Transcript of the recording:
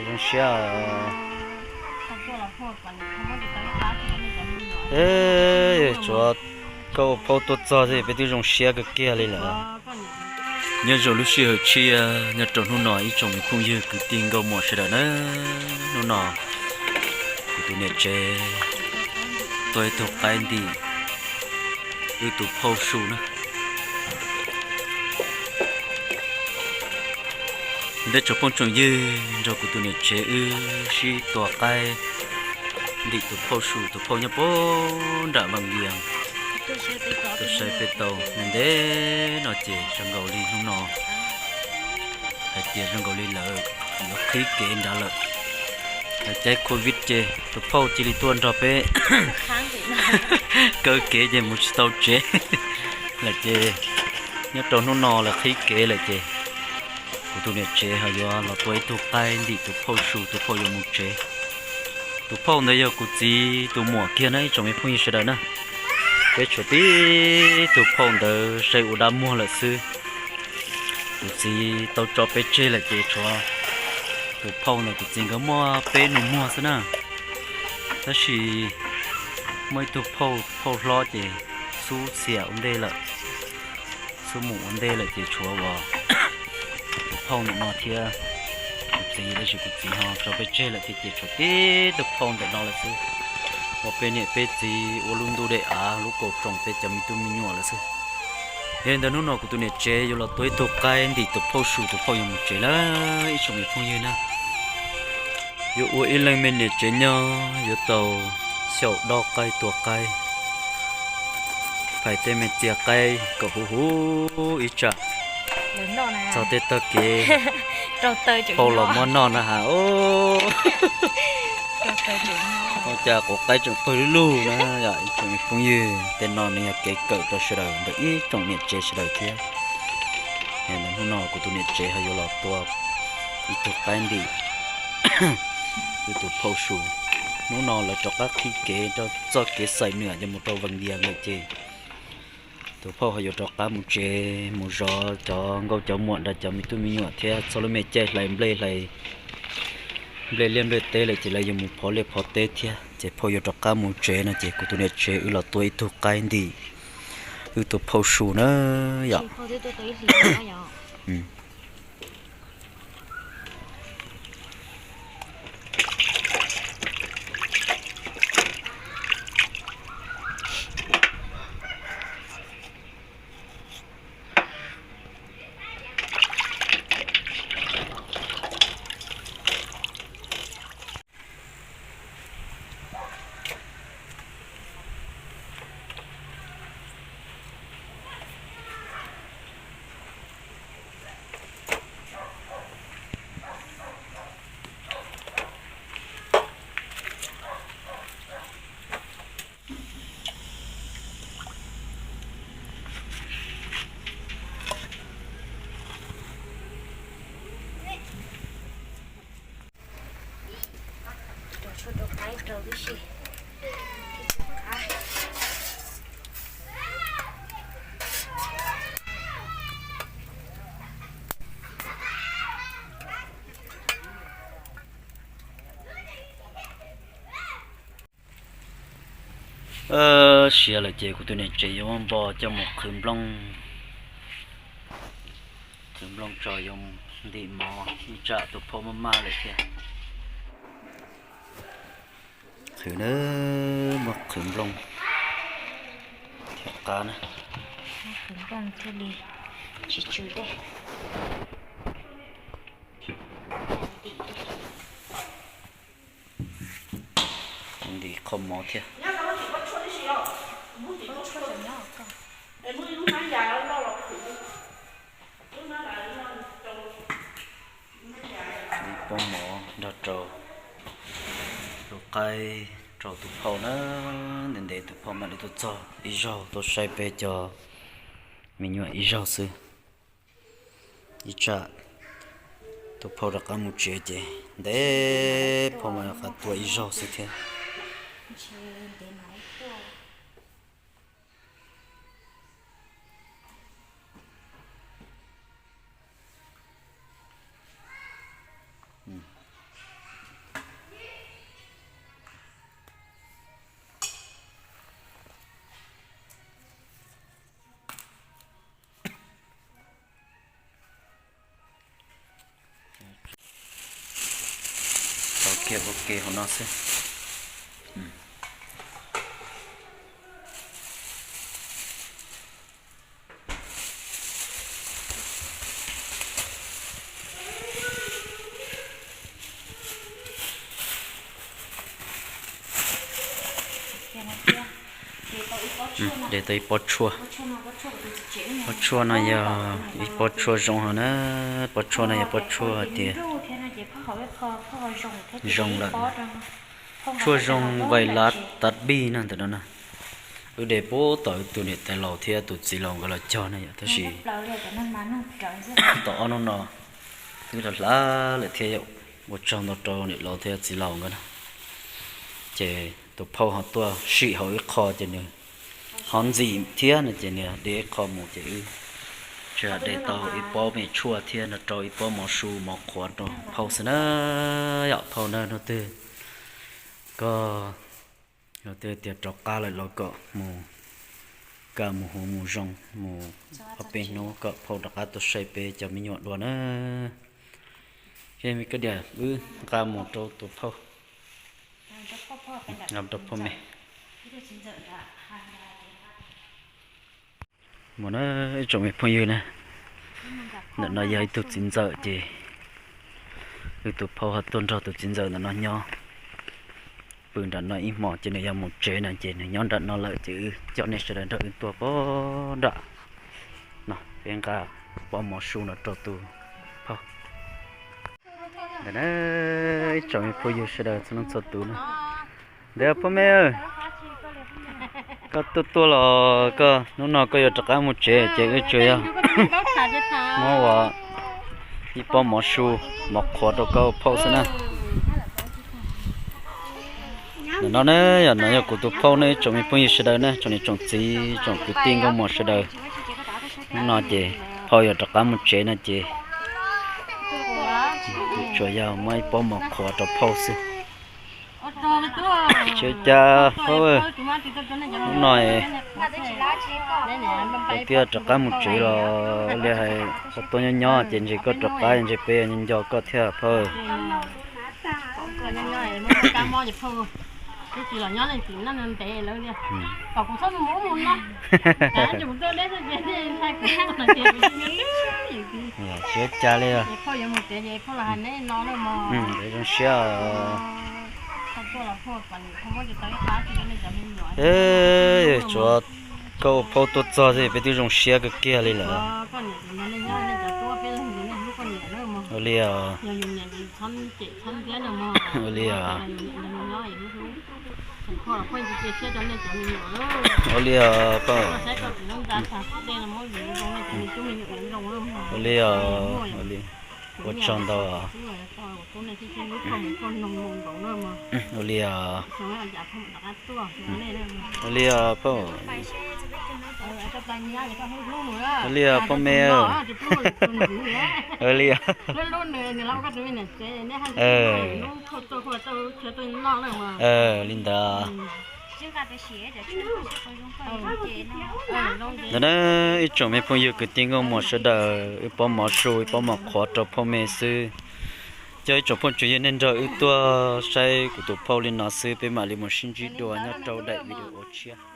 Zoo siab. Tsuav koj ua phauj tuaj txog xwb peb twb zoo siab kawg kiag li lawm. Nyob zoo lub sij hawm tshiab nyob rau hnub no ib tsoom me phooj ywg kwv tij nkauj muam sawv daws na. Hnub no kuv tus niam tsev tua ib tug qaib ntim wb tus phauj su na. Ntev tsoom phooj tsoom ywg nrog kuv tus niam tsev wb sib tua qaib ntim tus phauj su, tus phauj nyob puag nram Vaj Vias. Tuaj saib peb tau ntev ntev no ces zoo nkaus li hnub no hais tias zoo nkaus li lawv yuav qhib kev nrad lawm. Lawv caij covid ces tus phauj cia li tuaj nrog peb kaw kev ces mus tsis tau tsev lawm ces nyob rau hnub no lawv qhib kev lawm ces kuv tus niam tsev ho yuav los tua ib tug qaib ntim tus phauj su, tus phauj yuav mus tsev. Tus phauj ntawd yog kuv txiv tus muam kiag na ib tsoom me phooj ywg sawv daws na. Peb tshuav tib tug phauj ntawd saib ua dab muag lawm xwb. Kuv txiv tau tso peb tseg lawm ces tshuav tus phauj ntawd kuv txiv nkawd muaj peb nus muag xwb na. Tab sis muaj ib tug phauj, phauj hlob ces xub xiam ua ntej lawm, xub mus ua ntej lawm ces tshuav uas tus phauj ntawm no thiab kuv txiv, tab sis kuv txiv ho tso peb tseg lawm thiab ces tshuav tib tug phauj ntawm no lawm xwb. Ua peb niam peb txiv ua lub ntuj dej av lub kaus roos peb cov me tub me nyuam lawm xwb. Yog li ntawd hnub no kuv tus niam tsev yuav los tua ib tug qaib ntim tus phauj su, tus phauj yuav mus tsev lawm ib tsoom me phooj ywg na. Yuav ua ib leeg me niam tsev nyob yuav tau xyaum dob qaib tua qaib, phais tej me txiag qaib kom huv huv ib tsam txog tej tog kev phauj los muab noj na has. Ua cas quav qaib tseem pawg lug lug na yom ib tsoom me phooj ywg. Tej no nws yog kev kawm rau sawv daws ntawm ib tsoom niam tsev sawv daws thiab. Hnub no kuv tus niam tsev ho yuav los tua ib tug qaib ntim wb tus phauj su. Hnub no lawv rov qab qhib kev rau txoj kev xaim nwam yuav mus rau Vaj Vias lawm ces tus phauj ho yuav rov qab mus tsev mus zov cov nkauj cov muam nrog cov me tub me nyuam thiab txog lub me caij hlais nplej hlais nplej liaj nplej teb lawm ces lawv yuav mus phov liaj phov teb thiab ces phauj yuav rov qab mus tsev no ces kuv tus niam tsev wb los tua ib tug qaib ntim wb tus phauj su na yom. Siav lawm ces kuv tus niam tsev yuav muab npo coj mus qhwv nplooj, qhwv nplooj tso yuav ntim mov ib tsam tus phauj maj maj lawm thiab. Qhwv na, muab qhwv nplooj thiab qab na. Qhwv nplooj thiaj li tsis tsw dej. Ntim qho mov thiab. Ntim pob mov nrog rau tus qaib rau tus phauj na. Ntev ntev tus phauj mam li tuaj txog ib zaug tuaj saib peb cov me nyuam ib zaug xwb. Ib tsam tus phauj rov qab mus tsev ces ntev phauj mam rov qab tuaj ib zaug xwb thiab. Tau kiag ua ke hauv no xwb. De tau ib pob tshuaj. Pob tshuaj no yog ib pob tshuaj zoo hos na. Pob tshuaj no yog pob tshuaj hais tias zoo lawm. Tshuaj zoo vais lav tav bij no ntawm no na. Wb de puag tom wb tus niam tais laus thiab tus txiv laus nkawd los cog na yom, tab sis tom ob hnub no twb hlav hlav lawm thiab yom. Ua tsaug ntau rau niam laus thiab txiv laus nkawd na. Ces tus phauj ho tuaj sim hauv ib qho ces nws ho ntxim thiab no ces nws de ib qho mus ces wb tsuas de tau ib pob me tshuaj thiab nrog rau ib pob mov su mov qhuav rau phauj xwb na. Yom phauj na, hnub twg koj tias rov qab lawm los kom mus kaj mus huv mus zoo mus ob peb hnub kom phauj rov qab tuaj saib peb cov me nyuam dua na. Ces me kwv diam wb nqa mus rau tus phauj, rau phauj me. Mus na ib tsoom me phooj ywg na, ntawm no yog ib tug txiv ntxawm ces wb tus phauj ho tuaj nrog tus txiv ntxawm ntawm no nyob pw nram no ib hmos ces nws yog mus tsev no ces nws nyob nram no lawm ces wb coj nej sawv daws nrog wb tuaj pog nram no peb nqa pob mov su no rau tus phauj. Ntawm na ib tsoom me phooj ywg sawv daws txhua leej txhua tus na. Ntawm phauj me, koj tuaj tuaj los koj hnub no koj yuav rov qab mus tsev ces wb tsuas yog muab ua ib pob mov su mov qhuav rau koj phauj xwb na. Ntawm no ne yog no yog kuv tus phauj ne ib tsoom me phooj ywg sawv daws na, tsoom niam tsoom txiv tsoom kwv tij nkauj muam sawv daws. Hnub no ces phauj yuav rov qab mus tsev no ces tsuas yog muab ib pob mov qhuav rau phauj xwb. Tsis ua cas phauj, hnub no koj twb rov qab mus tsev los li hais koj tuaj nyob nyob ces ntshe koj rov qab ntshe peb nco koj thiab phauj. Tsis ua cas li. Zoo siab. Tsuav koj ua phauj tuaj txog xwb peb twb zoo siab kawg kiag li lawm. Ua li os. Ua li os. Ua li os. Ua li os. Ua li. Ua tsaug ntau. Ua li os. Ua li os phauj. Ua li os phauj me. Ua li os. Li ntawd. Ntawm na ib tsoom me phooj ywg kwv tij nkauj muam sawv daws, ib pob mov su ib pob mov qhuav rau phauj me xwb. Cov ib tsoom phooj tsoom ywg nej nrog wb tuaj saib kuv tus phauj li no xwb, peb mam li mus sib ntsib dua nyob rau daim video tshiab.